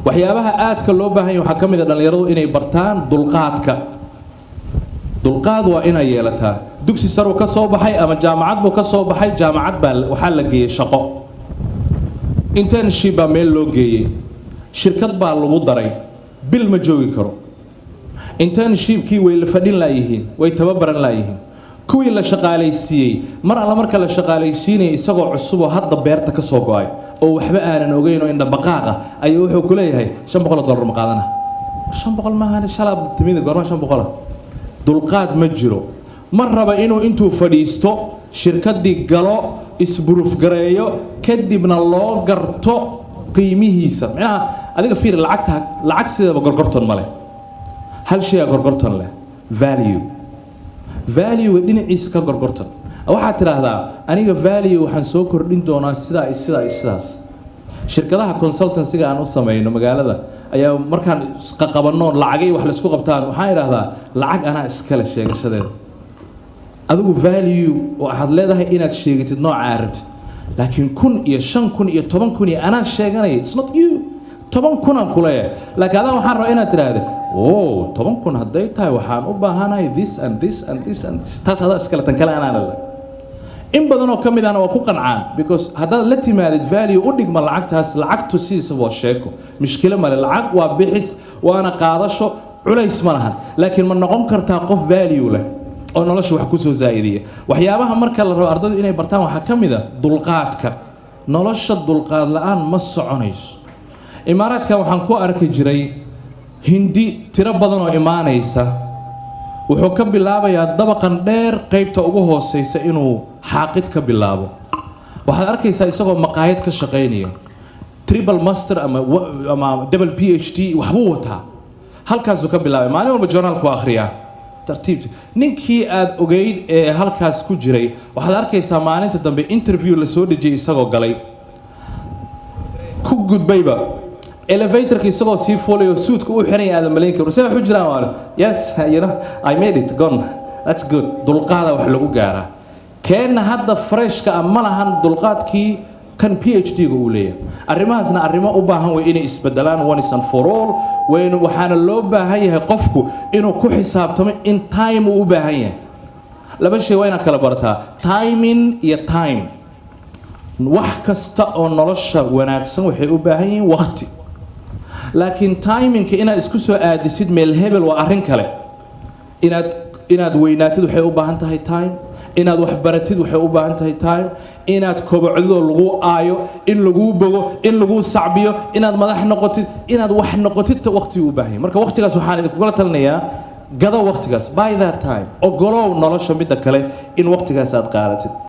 Waxyaabaha aadka loo baahan yahay waxaa ka mid a dhallinyaradu inay bartaan dulqaadka. Dulqaad waa inay yeelataa. Dugsi saruu ka soo baxay ama jaamacad buu ka soo baxay, jaamacad baa waxaa la geeyey shaqo, internship baa meel loo geeyey, shirkad baa lagu daray. Bil ma joogi karo. Internshipkii way la fadhin laayihiin, way tababaran laayihiin. Kuwii la shaqaalaysiiyey, mar alla marka la shaqaalaysiinaya, isagoo cusub oo hadda beerta ka soo go'ay oo waxba aanan ogeyn oo indhabaqaaq ah, ayuu wuxuu ku leeyahay: "$500 ma qaadana." 500 maahan, shalaab timida goorma 500? Dulqaad ma jiro. Ma raba inuu intuu fadhiisto shirkaddii galo, isburuufgareeyo, kadibna loo garto qiimihiisa. Micnaha adiga fiir, lacagta, lacag sideeba gorgorton ma leh. Hal shay aa gorgorton leh: value. Value dhinaciisa ka gorgorton. Waxaad tidhaahdaa: "Aniga value waxaan soo kordhin doonaa sidaa iyo sidaa iyo sidaas." Shirkadaha consultancyga aan u samayno magaalada ayaa markaan isqaqabanno lacagay wax laisku qabtaan, waxaan idhaahdaa: "Lacag anaa iskale sheegashadeeda. Adigu value waxaad leedahay inaad sheegatid nooca aad rabtid, laakiin 1000 iyo 5000 iyo 10,000 iyo anaa sheeganaya. It's not you. 10,000aan ku leeyahay, laakiin adaa waxaan rabaa inaad tidhaahda: 'Oh, 10,000 hadday tahay, waxaan u baahanahay this and this and this and this.' Taas adaa iskale, tan kale anaana le." In badan oo ka mid ahna waa ku qancaan, because haddaad la timaadid value u dhigma lacagtaas. Lacagtu sidiisa waa sheeko, mushkilo male. Lacag waa bixis waana qaadasho, culays ma lahan. Laakiin ma noqon kartaa qof value leh oo nolosha wax kusoo zaa'idiya? Waxyaabaha marka la rabo ardaydu inay bartaan waxaa ka mid a dulqaadka. Nolosha dulqaad la'aan ma soconayso. Imaaraadkan waxaan ku arki jiray Hindi tiro badan oo imaanaysa. Wuxuu ka bilaabayaa dabaqan dheer qaybta ugu hooseysa inuu xaaqid ka bilaabo. Waxaad arkaysaa isagoo maqaayad ka shaqaynaya, triple master ama double PhD waxbuu wataa. Halkaasuu ka bilaabay. Maalin walba journaalku akhriyaa tartiibta. Ninkii aad ogeyd ee halkaas ku jiray waxaad arkaysaa maalinta dambe interview la soo dhejiyay, isagoo galay, ku gudbayba elevatorka, isagoo sii fuulayo, suudka u xiran yahay, aadan malayn karin se wax u jiraan. Waa "Yes, I made it, gone, that's good." Dulqaada wax lagu gaaraa. Keenna hadda freshka ah ma lahan dulqaadkii kan PhD-ga uu leeyahay. Arrimahaasna arrimo u baahan way inay isbedelaan once and for all. Waynu waxaana loo baahan yahay qofku inuu ku xisaabtamo in time uu u baahan yahay. Laba shay waa inaad kala barataa: timing iyo time. Wax kasta oo nolosha wanaagsan waxay u baahan yihiin waqti, laakiin timingka inaad isku soo aadisid meel hebel waa arrin kale. Inaad weynaatid waxay u baahan tahay time, inaad wax baratid waxay u baahan tahay time, inaad kobocdidoo lagu aayo, in laguu bogo, in laguu sacbiyo, inaad madax noqotid, inaad wax noqotid, waqti u baahan yahay. Marka waqtigaas waxaan idinkugula talinayaa: gado waqtigaas, buy that time. Ogolow nolosha midda kale in waqtigaas aad qaadatid.